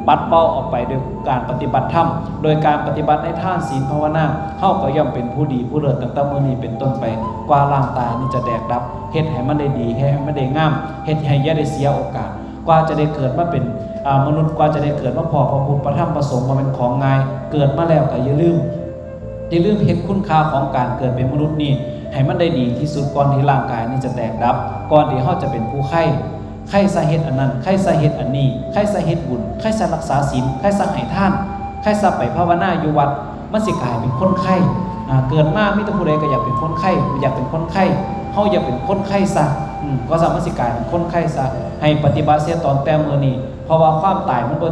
ปัดเป่าออกไปโดยการปฏิบัติธรรม โดยการปฏิบัติในทานศีลภาวนา เฮาก็ย่อมเป็นผู้ดีผู้เลิศตั้งแต่มื้อนี้เป็นต้นไป กว่าร่างกายนี้จะแตกดับ เฮ็ดให้มันได้ดี เฮ็ดให้มันได้งาม เฮ็ดให้อย่าได้เสียโอกาส กว่าจะได้เกิดมาเป็น อ่า มนุษย์ กว่าจะได้เกิดมาพ้อพระพุทธพระธรรมพระสงฆ์ บ่แม่นของง่าย เกิดมาแล้วก็อย่าลืม อย่าลืมเฮ็ดคุณค่าของการเกิดเป็นมนุษย์นี้ ให้มันได้ดีที่สุดก่อนที่ร่างกายนี้จะแตกดับ ก่อนที่เฮาจะเป็นผู้ไคร่ ไคร่ซะเฮ็ดอันนั้น ไคร่ซะเฮ็ดอันนี้ ไคร่ซะเฮ็ดบุญ ไคร่ซะรักษาศีล ไคร่ซะให้ทาน ไคร่ซะไปภาวนาอยู่วัด มันสิกลายเป็นคนไคร่ อ่า เกิดมามีแต่ผู้ใดก็อยากเป็นคนไคร่ อยากเป็นคนไคร่ เฮาอยากเป็นคนไคร่ซะ อืม ก็ซะมันสิกลายเป็นคนไคร่ซะ ให้ปฏิบัติเสียตอนแต่มื้อนี้ เพราะว่าความตายมันบ่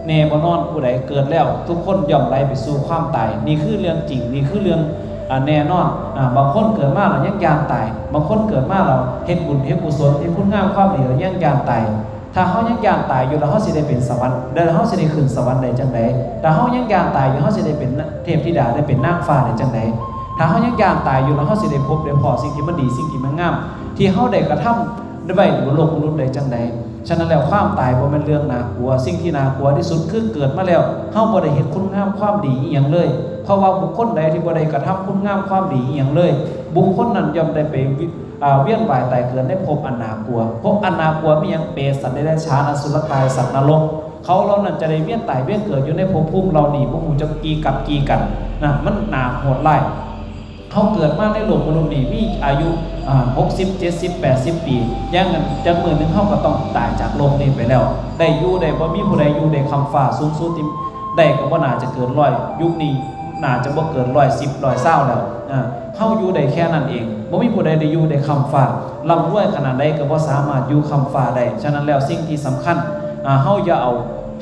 แน่บ่นอน ผู้ใดเกิดแล้ว ทุกคนย่อมไหลไปสู่ความตาย นี่คือเรื่องจริง นี่คือเรื่อง อ่า แน่นอน อ่า บางคนเกิดมาแล้วยังย้านตาย บางคนเกิดมาแล้วเฮ็ดบุญเฮ็ดกุศล เฮ็ดคุณงามความดีแล้วยังย้านตาย ถ้าเฮายังย้านตายอยู่ แล้วเฮาสิได้เป็นสวรรค์ แล้วเฮาสิได้ขึ้นสวรรค์ได้จั่งใด ถ้าเฮายังย้านตายอยู่ เฮาสิได้เป็นเทพธิดา ได้เป็นนางฟ้าได้จั่งใด ถ้าเฮายังย้านตายอยู่ แล้วเฮาสิได้พบได้พ้อสิ่งที่มันดี สิ่งที่มันงาม ที่เฮาได้กระทำไว้บนโลกมนุษย์ได้จั่งใด ฉะนั้นแล้วความตายบ่แม่นเรื่องน่ากลัว สิ่งที่น่ากลัวที่สุดคือเกิดมาแล้ว เฮาบ่ได้เฮ็ดคุณงามความดีอิหยังเลย เพราะว่าบุคคลใดที่บ่ได้กระทำคุณงามความดีอิหยังเลย บุคคลนั้นย่อมได้ไปวิ อ่า เวียนว่ายตายเกิดในภพอันน่ากลัว ภพอันน่ากลัวมีหยัง เปรต สัตว์เดรัจฉาน อสุรกาย สัตว์นรก เขาเหล่านั้นจะได้เวียนตายเวียนเกิดอยู่ในภพภูมิเหล่านี้ บ่ฮู้จักกี่กับกี่กันนะ มันน่าโหดร้าย เฮาเกิดมาในโลกมนุษย์นี่มีอายุ อ่า หกสิบ เจ็ดสิบ แปดสิบ ปี อย่างนั้นจักมื้อหนึ่งเฮาก็ต้องตายจากโลกนี้ไปแล้ว ได้อยู่ได้บ่มีผู้ใดอยู่ได้ค้ำฟ้าสูงสุดที่ได้ก็บ่น่าจะเกินร้อย ยุคนี้น่าจะบ่เกินร้อยสิบ ร้อยซาวแล้ว อ่า เฮาอยู่ได้แค่นั้นเอง บ่มีผู้ใดได้อยู่ได้ค้ำฟ้า ร่ำรวยขนาดใดก็บ่สามารถอยู่ค้ำฟ้าได้ ฉะนั้นแล้วสิ่งที่สำคัญ อ่า เฮาอย่าเอา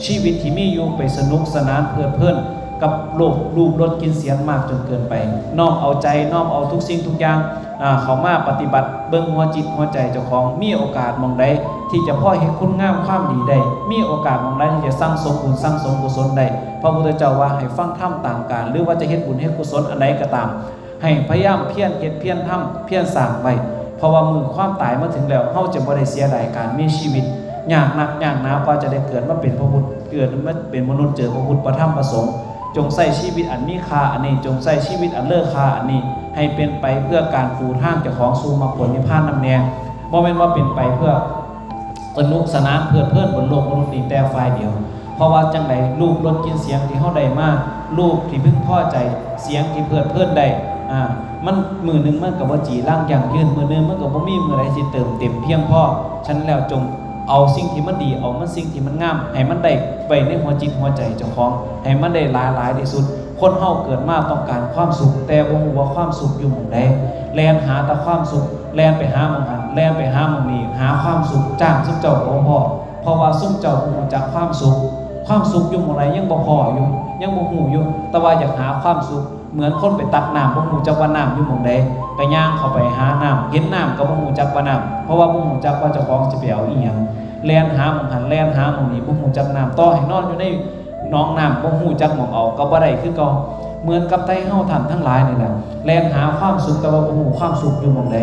ชีวิตที่มีอยู่ไปสนุกสนานเพลิดเพลินกับโลกรูปรสกลิ่นเสียงมากจนเกินไป น้อมเอาใจ น้อมเอาทุกสิ่งทุกอย่าง อ่า เข้ามาปฏิบัติเบิ่งหัวจิตหัวใจเจ้าของ มีโอกาสหม่องใดที่จะพอเฮ็ดคุณงามความดีได้ มีโอกาสหม่องใดที่จะสั่งสมบุญสั่งสมกุศลได้ พระพุทธเจ้าว่าให้ฟังธรรมตามกาล หรือว่าจะเฮ็ดบุญเฮ็ดกุศลอันใดก็ตาม ให้พยายามเพียรเฮ็ดเพียรทำเพียรสร้างไว้ เพราะว่ามื้อความตายมาถึงแล้ว เฮาจะบ่ได้เสียดายการมีชีวิต ยากนักยากหนากว่าจะได้เกิดมาเป็นพระพุทธ เกิดมาเป็นมนุษย์ เจอพระพุทธพระธรรมพระสงฆ์ จงใช้ชีวิตอันมีค่าอันนี้ จงใช้ชีวิตอันเลอค่าอันนี้ ให้เป็นไปเพื่อการปูทางเจ้าของสู่มรรคผลนิพพานนำแน่ บ่แม่นว่าเป็นไปเพื่อสนุกสนานเพลิดเพลินบนโลกมนุษย์นี้แต่ฝ่ายเดียว เพราะว่าจั่งใดรูปรสกลิ่นเสียงที่เฮาได้มา รูปที่พึงพอใจ เสียงที่เพลิดเพลินได้ อ่า มันมื้อหนึ่งมันก็บ่จีรังยั่งยืน มื้อหนึ่งมันก็บ่มีมื้อใดสิเติมเต็มเพียงพอ ฉะนั้นแล้วจงเอาสิ่งที่มันดี เอามันสิ่งที่มันงาม ให้มันได้ไว้ในหัวจิตหัวใจเจ้าของ ให้มันได้หลายๆที่สุด คนเฮาเกิดมาต้องการความสุข แต่บ่ฮู้ว่าความสุขอยู่หม่องใด แล่นหาแต่ความสุข แล่นไปหาหม่องหั้น แล่นไปหาหม่องนี้ หาความสุข จ้างซุมเจ้าก็บ่พอ เพราะว่าซุมเจ้าบ่ฮู้จักความสุข ความสุขอยู่หม่องใดยังบ่พ้ออยู่ ยังบ่ฮู้อยู่ แต่ว่าอยากหาความสุข เหมือนคนไปตักน้ำ บ่ฮู้จักว่าน้ำอยู่หม่องใด ก็ย่างเข้าไปหาน้ำ เห็นน้ำก็บ่ฮู้จักว่าน้ำ เพราะว่าบ่ฮู้จักว่าเจ้าของสิไปเอาอิหยัง แล่นหาหม่องหั้น แล่นหาหม่องนี้ บ่ฮู้จักน้ำ ต่อให้นอนอยู่ในหนองน้ำ บ่ฮู้จักหม่องเอา ก็บ่ได้คือเก่า เหมือนกับไทเฮาท่านทั้งหลายนี่แหละ แล่นหาความสุข แต่ว่าบ่ฮู้ความสุขอยู่หม่องใด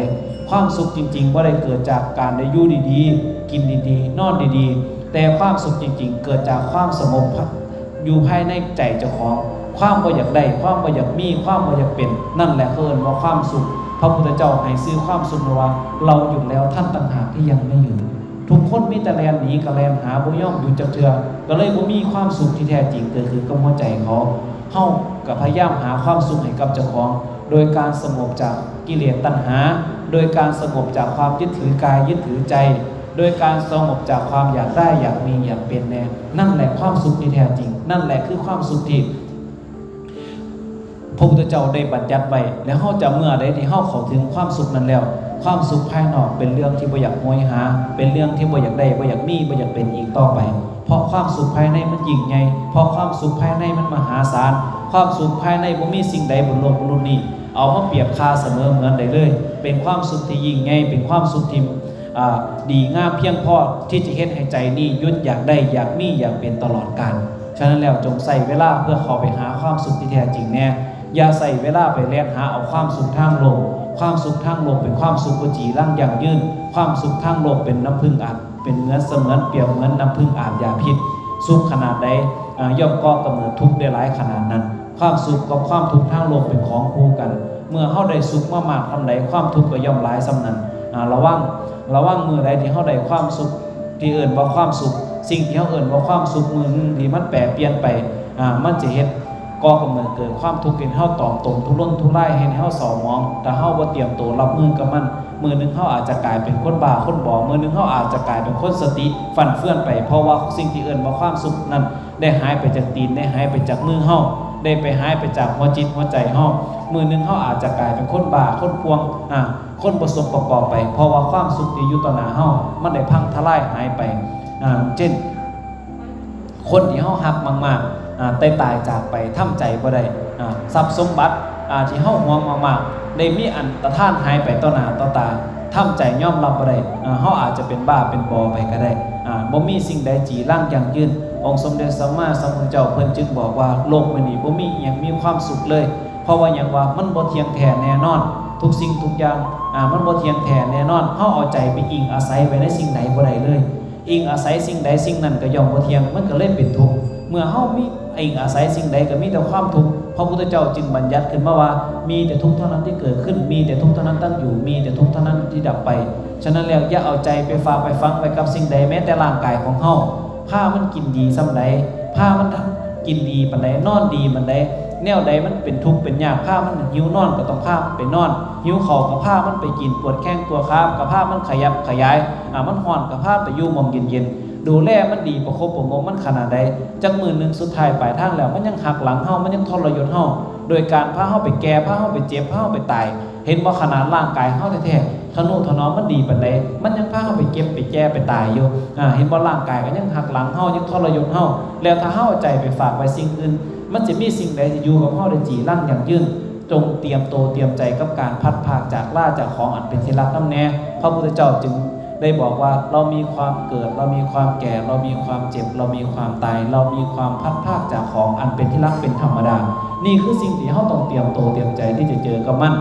ความสุขจริงๆ บ่ได้เกิดจากการได้อยู่ดีๆ กินดีๆ นอนดีๆ แต่ความสุขจริงๆ เกิดจากความสงบ อยู่ภายในใจเจ้าของ ความบ่อยากได้ ความบ่อยากมี ความบ่อยากเป็น นั่นแหละเขาเอิ้นว่าความสุข พระพุทธเจ้าให้ชื่อความสุขว่า เราหยุดแล้ว ท่านต่างหากที่ยังไม่หยุด ทุกคนมีแต่แล่นหนีกับแล่นหา บ่ยอมหยุดจักเทื่อ ก็เลยบ่มีความสุขที่แท้จริงเกิดขึ้นกับหัวใจเขา เฮาก็พยายามหาความสุขให้กับเจ้าของ โดยการสงบจากกิเลสตัณหา โดยการสงบจากความยึดถือกายยึดถือใจ โดยการสงบจากความอยากได้อยากมีอยากเป็นแน่ นั่นแหละความสุขที่แท้จริง นั่นแหละคือความสุขที่พระพุทธเจ้าได้บัญญัติไว้ แล้วเฮาจะเมื่อใดที่เฮาเข้าถึงความสุขนั้นแล้ว ความสุขภายนอกเป็นเรื่องที่บ่อยากโหยหา เป็นเรื่องที่บ่อยากได้ บ่อยากมี บ่อยากเป็นอีกต่อไป เพราะความสุขภายในมันยิ่งใหญ่ เพราะความสุขภายในมันมหาศาล ความสุขภายในบ่มีสิ่งใดบนโลกมนุษย์นี้ เอามาเปรียบค่าเสมอเหมือนได้เลย เป็นความสุขที่ยิ่งใหญ่ เป็นความสุขที่ อ่า ดีงามเพียงพอที่จะเฮ็ดให้ใจนี้หยุดอยากได้อยากมีอยากเป็นตลอดกาล ฉะนั้นแล้วจงใช้เวลาเพื่อเข้าไปหาความสุขที่แท้จริงแน่ อย่าใช้เวลาไปแล่นหาเอาความสุขทางโลก ความสุขทางโลกเป็นความสุขบ่จีรังยั่งยืน ความสุขทางโลกเป็นน้ำผึ้งอาบ เป็นเหมือนเสมือนเปรียบเหมือนน้ำผึ้งอาบยาพิษ สุขขนาดใด อ่า ย่อมก่อกำเนิดทุกข์ได้หลายขนาดนั้น ความสุขกับความทุกข์ทางโลกเป็นของคู่กัน เมื่อเฮาได้สุขมามากส่ำใด ความทุกข์ก็ย่อมหลายส่ำนั้น อ่า ระวัง ระวังมื้อใดที่เฮาได้ความสุข ที่เอิ้นว่าความสุข สิ่งที่เฮาเอิ้นว่าความสุขมื้อหนึ่งที่มันแปรเปลี่ยนไป อ่า มันจะเฮ็ดก่อกำเนิดเกิดความทุกข์ เฮ็ดเฮาตอมตมทุรนทุราย เฮ็ดให้เฮาเศร้าหมอง ถ้าเฮาบ่เตรียมตัวรับมือกับมัน มื้อหนึ่งเฮาอาจจะกลายเป็นคนบ้าคนบอ มื้อหนึ่งเฮาอาจจะกลายเป็นคนสติฟั่นเฟือนไป เพราะว่าสิ่งที่เอิ้นว่าความสุขนั้น ได้หายไปจากตีน ได้หายไปจากมือเฮา ได้ไปหายไปจากหัวจิตหัวใจเฮา มื้อหนึ่งเฮาอาจจะกลายเป็นคนบ้า คนป่วง อ่า คนบ่สมประกอบไป เพราะว่าความสุขที่อยู่ต่อหน้าเฮา มันได้พังทลายหายไป อ่า เช่น คนที่เฮาฮักมากๆ อ่า ได้ตายจากไป ทำใจบ่ได้ อ่า ทรัพย์สมบัติ อ่า ที่เฮาหวงมากๆ ได้มีอันตรธานหายไปต่อหน้าต่อตา ทำใจยอมรับบ่ได้ อ่า เฮาอาจจะเป็นบ้าเป็นบอไปก็ได้ อ่า บ่มีสิ่งใดจีรังยั่งยืน องค์สมเด็จสัมมาสัมพุทธเจ้าเพิ่นจึงบอกว่า โลกมื้อนี้บ่มีอิหยังมีความสุขเลย เพราะว่าหยังวะ มันบ่เที่ยงแท้แน่นอน ทุกสิ่งทุกอย่าง อ่า มันบ่เที่ยงแท้แน่นอน เฮาเอาใจไปอิงอาศัยไว้ในสิ่งใดบ่ได้เลย อิงอาศัยสิ่งใดสิ่งนั้นก็ย่อมบ่เที่ยง มันก็เลยเป็นทุกข์ เมื่อเฮามีอิงอาศัยสิ่งใดก็มีแต่ความทุกข์ พระพุทธเจ้าจึงบัญญัติขึ้นมาว่า มีแต่ทุกข์เท่านั้นที่เกิดขึ้น มีแต่ทุกข์เท่านั้นตั้งอยู่ มีแต่ทุกข์เท่านั้นที่ดับไป ฉะนั้นแล้วอย่าเอาใจไปฝากไปฝังไว้กับสิ่งใด แม้แต่ร่างกายของเฮา พามันกินดีส่ำใด พามันกินดีปานใด นอนดีปานใด แนวใดมันเป็นทุกข์เป็นยาก พามันหิวนอนก็ต้องพามันไปนอน หิวข้าวก็พามันไปกิน ปวดแข้งปวดขาก็พามันขยับขยาย อ่า มันร้อนก็พาไปอยู่หม่องเย็นๆ ดูแลมันดีประคบประหงมมันขนาดใด จักมื้อหนึ่งสุดท้ายปลายทางแล้ว มันยังหักหลังเฮา มันยังทรยศเฮา โดยการพาเฮาไปแก่ พาเฮาไปเจ็บ พาเฮาไปตาย เห็นบ่ ขนาดร่างกายเฮาแท้ๆ ทะนุถนอมมันดีปานใด มันยังพาเฮาไปเจ็บไปแก่ไปตายอยู่ อ่า เห็นบ่ ร่างกายก็ยังหักหลังเฮา ยังทรยศเฮา แล้วถ้าเฮาเอาใจไปฝากไว้สิ่งอื่น มันสิมีสิ่งใดที่อยู่กับเฮาได้จีรังยั่งยืน จงเตรียมโตเตรียมใจกับการพลัดพรากจากลาจากของอันเป็นที่รักนำแน่ พระพุทธเจ้าจึงได้บอกว่า เรามีความเกิด เรามีความแก่ เรามีความเจ็บ เรามีความตาย เรามีความพลัดพรากจากของอันเป็นที่รักเป็นธรรมดา นี่คือสิ่งที่เฮาต้องเตรียมโตเตรียมใจที่จะเจอกับมัน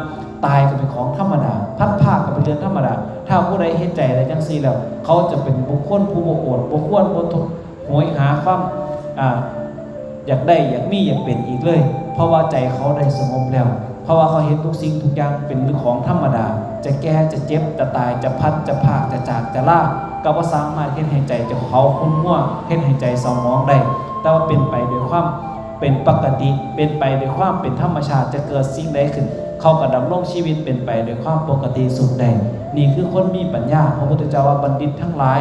ตายก็เป็นของธรรมดา พลัดพรากก็เป็นเรื่องธรรมดา ถ้าผู้ใดเฮ็ดใจได้จังซี่แล้ว เขาจะเป็นบุคคลผู้บ่โอดบ่ควร บ่ทุกข์โหยหาความ อ่า อยากได้อยากมีอยากเป็นอีกเลย เพราะว่าใจเขาได้สงบแล้ว เพราะว่าเขาเห็นทุกสิ่งทุกอย่างเป็นเรื่องของธรรมดา จะแก่จะเจ็บจะตายจะพลัดจะพรากจะจากจะลา ก็บ่สามารถเฮ็ดให้ใจเจ้าเขาขุ่นมัว เฮ็ดให้ใจเศร้าหมองได้ แต่ว่าเป็นไปโดยความเป็นปกติ เป็นไปโดยความเป็นธรรมชาติ จะเกิดสิ่งใดขึ้น เขาก็ดำรงชีวิตเป็นไปโดยความปกติสุขได้ นี่คือคนมีปัญญา พระพุทธเจ้าว่าบัณฑิตทั้งหลาย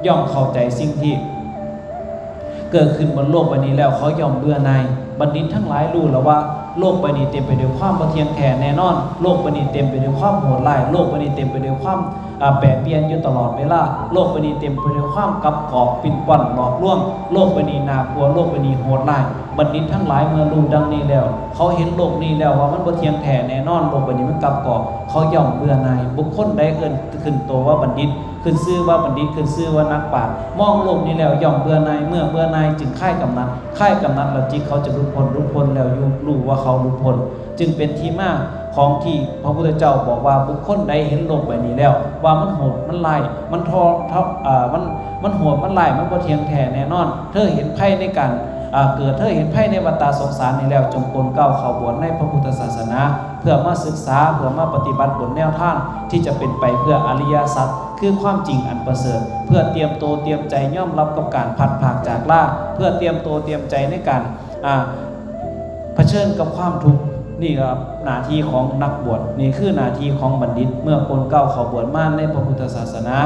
ย่อมเข้าใจสิ่งที่ เกิดขึ้นบนโลกใบนี้แล้วเขาย่อมเบื่อหน่าย บัณฑิตทั้งหลายรู้แล้วว่าโลกใบนี้เต็มไปด้วยความบ่เที่ยงแท้แน่นอน โลกใบนี้เต็มไปด้วยความโหดร้าย โลกใบนี้เต็มไปด้วยความ อ่า แปรเปลี่ยนอยู่ตลอดเวลา โลกใบนี้เต็มไปด้วยความกลับกอกปิ้นป้อนหลอกลวง โลกใบนี้น่ากลัว โลกใบนี้โหดร้าย บัณฑิตทั้งหลายเมื่อรู้ดังนี้แล้ว เขาเห็นโลกนี้แล้วว่ามันบ่เที่ยงแท้แน่นอน โลกใบนี้มันกลับกอก เขาย่อมเบื่อหน่าย บุคคลใดเอิ้นขึ้นโตว่าบัณฑิต ขึ้นชื่อว่าบัณฑิต ขึ้นชื่อว่านักปราชญ์ มองโลกนี้แล้วย่อมเบื่อหน่าย เมื่อเบื่อหน่ายจึงคลายกำหนัด คลายกำหนัดแล้วจิตเขาจะหลุดพ้น หลุดพ้นแล้วรู้ว่าเขาหลุดพ้น จึงเป็นที่มาของที่พระพุทธเจ้าบอกว่าบุคคลใดเห็นโลกใบนี้แล้ว ว่ามันโหดมันร้าย มันท้อท้อเอ่อมันมันโหดมันร้าย มันบ่เที่ยงแท้แน่นอน เธอเห็นภัยในการ อ่า เกิด เธอเห็นภัยในวัฏฏะสงสารนี้แล้ว จงโปรดเกล้าเข้าบวชในพระพุทธศาสนา เพื่อมาศึกษา เพื่อมาปฏิบัติบนแนวทางที่จะเป็นไปเพื่ออริยสัจ คือความจริงอันประเสริฐ เพื่อเตรียมโตเตรียมใจยอมรับกับการพลัดพรากจากลา เพื่อเตรียมโตเตรียมใจในการ อ่า เผชิญกับความทุกข์ นี่ก็หน้าที่ของนักบวช นี่คือหน้าที่ของบัณฑิต เมื่อโปรดเกล้าเข้าบวชมาในพระพุทธศาสนา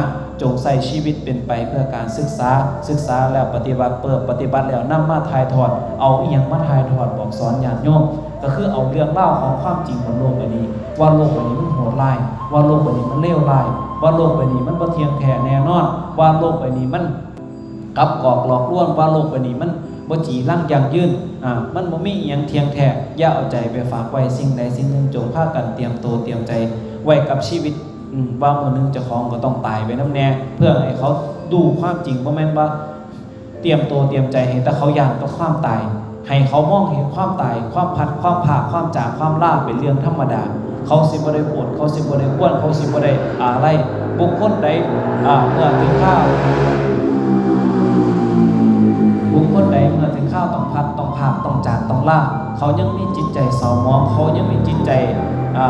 จงใช้ชีวิตเป็นไปเพื่อการศึกษา ศึกษาแล้วปฏิบัติ เปิดปฏิบัติแล้วนำมาถ่ายทอด เอาอิหยังมาถ่ายทอดบอกสอนญาติโยม ก็คือเอาเรื่องราวของความจริงบนโลกใบนี้ ว่าโลกใบนี้มันโหดร้าย ว่าโลกใบนี้มันเลวร้าย ว่าโลกใบนี้มันบ่เที่ยงแท้แน่นอน ว่าโลกใบนี้มันกลับกอกหลอกลวง ว่าโลกใบนี้มันบ่จีรังยั่งยืน อ่า มันบ่มีอิหยังเที่ยงแท้ อย่าเอาใจไปฝากไว้สิ่งใดสิ่งหนึ่ง จงพากันเตรียมโตเตรียมใจไว้กับชีวิต อืม ว่ามื้อหนึ่งเจ้าของก็ต้องตายไปนำแน่ เพื่อให้เขารู้ความจริง บ่แม่นว่าเตรียมโตเตรียมใจให้แต่เขาย้านกับความตาย ให้เขามองเห็นความตาย ความพลัด ความพราก ความจาก ความลาเป็นเรื่องธรรมดา เขาสิบ่ได้โอด เขาสิบ่ได้ควร เขาสิบ่ได้อาลัย บุคคลใด อ่า เมื่อถึงคราว บุคคลใดเมื่อถึงคราวต้องพลัด ต้องพราก ต้องจาก ต้องลา เขายังมีจิตใจเศร้าหมอง เขายังมีจิตใจ อ่า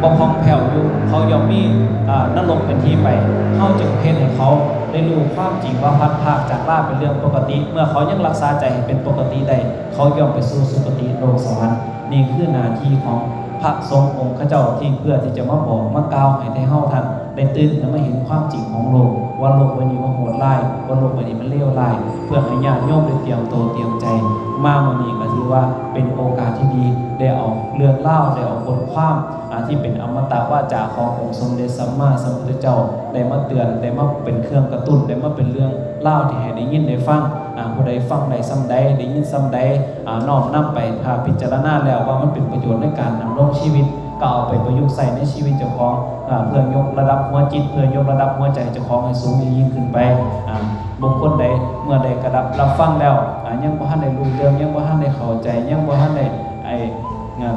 บ่ผ่องแผ้วอยู่ เขาย่อมมี อ่า นรกเป็นที่ไป เฮาจึงเฮ็ดให้เขาได้รู้ความจริงว่าพลัดพรากจากลาเป็นเรื่องปกติ เมื่อเขายังรักษาใจให้เป็นปกติได้ เขาย่อมไปสู่สุคติโลกสวรรค์ นี่คือหน้าที่ของพระสงฆ์องค์เจ้าที่เพื่อที่จะมาบอกมากล่าวให้ไทเฮาท่านได้ตื่นขึ้นมาเห็นความจริงของโลก ว่าโลกใบนี้มันโหดร้าย ว่าโลกใบนี้มันเลวร้าย เพื่อให้ญาติโยมได้เตรียมโตเตรียมใจ มามื้อนี้ก็ถือว่าเป็นโอกาสที่ดี ได้เอาเรื่องราว ได้เอาบทความ อ่า ที่เป็นอมตะวาจาขององค์สมเด็จสัมมาสัมพุทธเจ้า ได้มาเตือน ได้มาเป็นเครื่องกระตุ้น ได้มาเป็นเรื่องราวที่ให้ได้ยินได้ฟัง อ่า ผู้ใดฟังได้ส่ำใด ได้ยินส่ำใด อ่า น้อมนำไป ถ้าพิจารณาแล้วว่ามันเป็นประโยชน์ในการดำรงชีวิต ก็เอาไปประยุกต์ใช้ในชีวิตเจ้าของ อ่า เพื่อยกระดับหัวจิต เพื่อยกระดับหัวใจเจ้าของให้สูงยิ่งขึ้นไป อ่า บุคคลใดเมื่อได้กระดับรับฟังแล้ว อ่า ยังบ่ทันได้รู้เรื่อง ยังบ่ทันได้เข้าใจ ยังบ่ทันได้ ไอ้ อ่า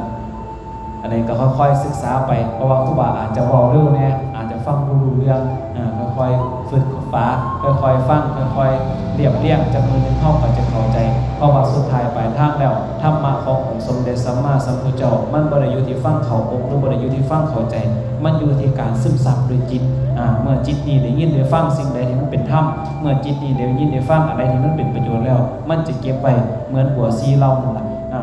อันนี้ก็ค่อยๆศึกษาไป เพราะว่าครูบาอาจจะเว้าเร็วแน่ อาจจะฟังบ่รู้เรื่อง อ่า ค่อยๆฝึกฝา ค่อยๆฟัง ค่อยๆเรียบเรียง จักมื้อหนึ่งเฮาก็จะเข้าใจ เพราะว่าสุดท้ายปลายทางแล้ว ธรรมะขององค์สมเด็จสัมมาสัมพุทธเจ้า มันบ่ได้อยู่ที่ฟังเข้าอก หรือบ่ได้อยู่ที่ฟังเข้าใจ มันอยู่ที่การซึมซับด้วยจิต อ่า เมื่อจิตนี้ได้ยินได้ฟังสิ่งใดที่มันเป็นธรรม เมื่อจิตนี้ได้ยินได้ฟังอันใดที่มันเป็นประโยชน์แล้ว มันจะเก็บไว้เหมือนบัวสีเหล่านั่นล่ะ อ่า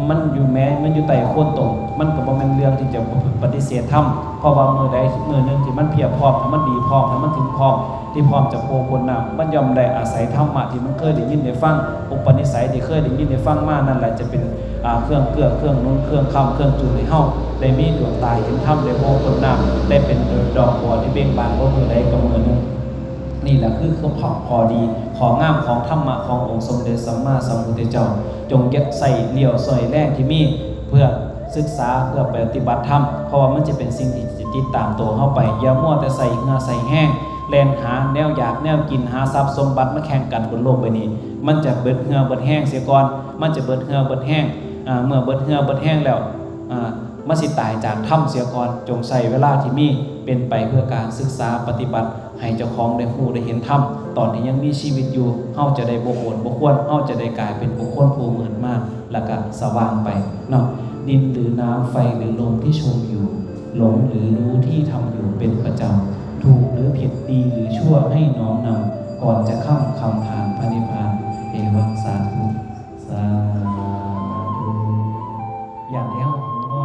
มันอยู่แม้ มันอยู่ใต้โคนต้น มันก็บ่แม่นเรื่องที่จะปฏิเสธธรรม เพราะว่ามื้อใดมื้อหนึ่งที่มันเพียบพร้อม ถ้ามันดีพร้อม ถ้ามันถึงพร้อม ที่พร้อมจะโผล่พ้นน้ำ มันย่อมได้อาศัยธรรมะที่มันเคยได้ยินได้ฟัง อุปนิสัยที่เคยได้ยินได้ฟังมานั่นแหละ จะเป็น อ่า เครื่องเกื้อ เครื่องหนุน เครื่องค้ำ เครื่องจูงให้เฮาได้มีดวงตาเห็นธรรม ได้โผล่พ้นน้ำ ได้เป็นดอกบัวที่เบ่งบาน บ่มื้อใดก็มื้อหนึ่ง นี่แหละคือข้อ ข้อดี ข้องามของธรรมะขององค์สมเด็จสัมมาสัมพุทธเจ้า จงเก็บใส่เรี่ยวใส่แรงที่มี เพื่อศึกษา เพื่อปฏิบัติธรรม เพราะว่ามันจะเป็นสิ่งที่จะติดตามตัวเฮาไป อย่ามัวแต่ใส่เหงื่อใส่แฮง แล่นหาแนวอยากแนวกิน หาทรัพย์สมบัติมาแข่งกันบนโลกใบนี้ มันจะเบิดเหงื่อเบิดแฮงเสียก่อน มันจะเบิดเหงื่อเบิดแฮง อ่า เมื่อเบิดเหงื่อเบิดแฮงแล้ว อ่า มันสิตายจากธรรมเสียก่อน จงใช้เวลาที่มีเป็นไปเพื่อการศึกษาปฏิบัติ ให้เจ้าของได้ฮู้ได้เห็นธรรม ตอนที่ยังมีชีวิตอยู่ เฮาจะได้บ่โอนบ่ควร เฮาจะได้กลายเป็นบุคคลผู้มืดม่าน แล้วก็สว่างไปเนาะ ดินหรือน้ำ ไฟหรือลมที่ชมอยู่ หลงหรือรู้ที่ทำอยู่เป็นประจำ ถูกหรือผิด ดีหรือชั่ว ให้น้อมนำ ก่อนจะค่ำคำผ่านพระนิพพาน เอวัง สาธุ สาธุ อย่างแล้วผมก็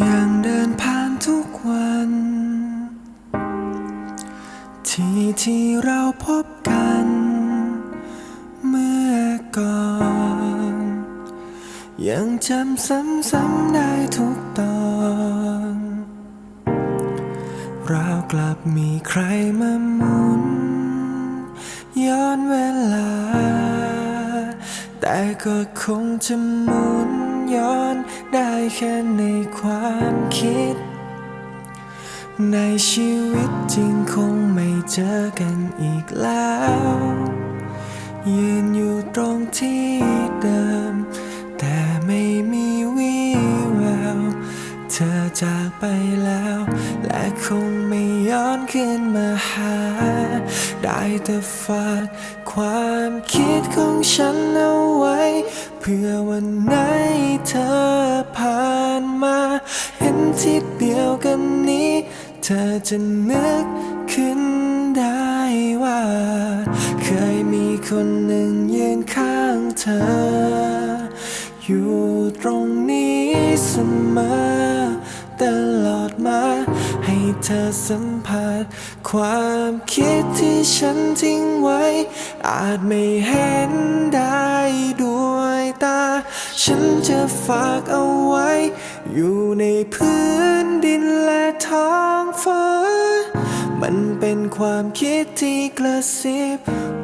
ยังเดินผ่านทุกวัน ที่ที่เราพบกันเมื่อก่อน ยังจำซ้ำๆได้ทุกตอน ราวกลับมีใครมาหมุนย้อนเวลา แต่ก็คงจะหมุนย้อนได้แค่ในความคิด ในชีวิตจริงคงไม่เจอกันอีกแล้ว ยืนอยู่ตรงที่เดิม แต่ไม่มีวี่แวว เธอจากไปแล้ว และคงไม่ย้อนคืนมาหา ได้แต่ฝากความคิดของฉันเอาไว้ เพื่อวันไหนเธอผ่านมา เห็นทิศเดียวกันนี้ เธอจะนึกขึ้นได้ว่า เคยมีคนหนึ่งยืนข้างเธอ อยู่ตรงนี้เสมอ ตลอดมา ให้เธอสัมผัส ความคิดที่ฉันทิ้งไว้ อาจไม่เห็นได้ด้วยตา ฉันจะฝากเอาไว้ อยู่ในพื้นดินและท้องฟ้า มันเป็นความคิดที่กระซิบ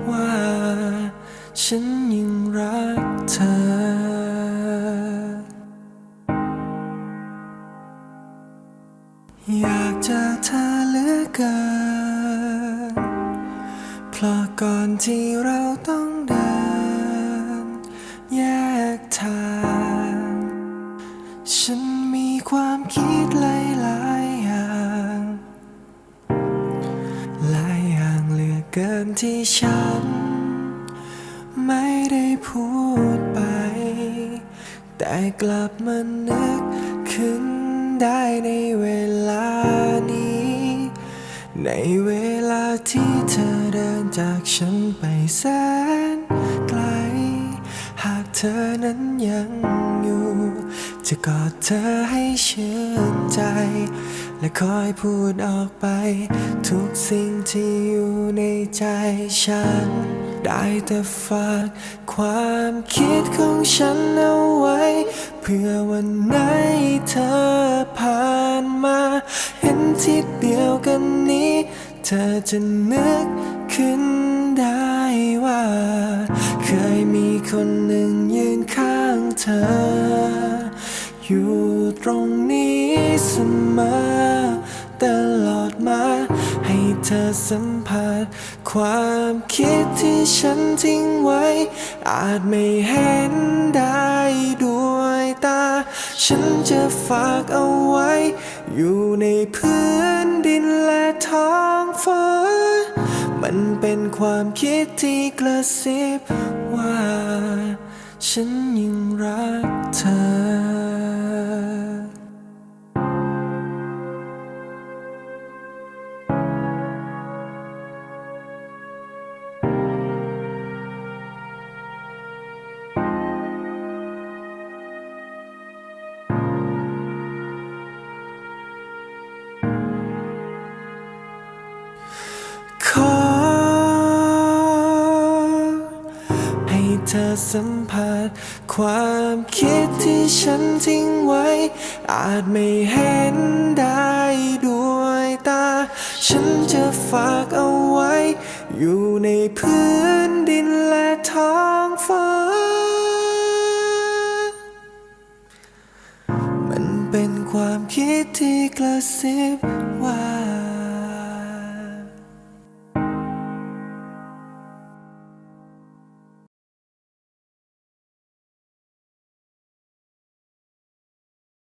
ว่า ฉันยังรักเธอ อยากเจอเธอเหลือเกิน เพราะก่อนที่เราต้องเดินแยกทาง ฉันมีความคิดหลายๆอย่าง หลายอย่างเหลือเกินที่ฉันไม่ได้พูดไป แต่กลับมานึกขึ้นได้ในเวลานี้ ในเวลาที่เธอเดินจากฉันไปแสนไกล หากเธอนั้นยังอยู่ จะกอดเธอให้ชื่นใจ และคอยพูดออกไป ทุกสิ่งที่อยู่ในใจฉัน ได้แต่ฝากความคิดของฉันเอาไว้ เพื่อวันไหนเธอผ่านมา เห็นทิศเดียวกันนี้ เธอจะนึกขึ้นได้ว่า เคยมีคนหนึ่งยืนข้างเธอ อยู่ตรงนี้เสมอ ตลอดมา ให้เธอสัมผัส ความคิดที่ฉันทิ้งไว้ อาจไม่เห็นได้ด้วยตา ฉันจะฝากเอาไว้ อยู่ในพื้นดินและท้องฟ้า มันเป็นความคิดที่กระซิบว่า ฉันยังรักเธอ เธอสัมผัสความคิดที่ฉันทิ้งไว้ อาจไม่เห็นได้ด้วยตา ฉันจะฝากเอาไว้ อยู่ในพื้นดินและท้องฟ้า มันเป็นความคิดที่กระซิบว่า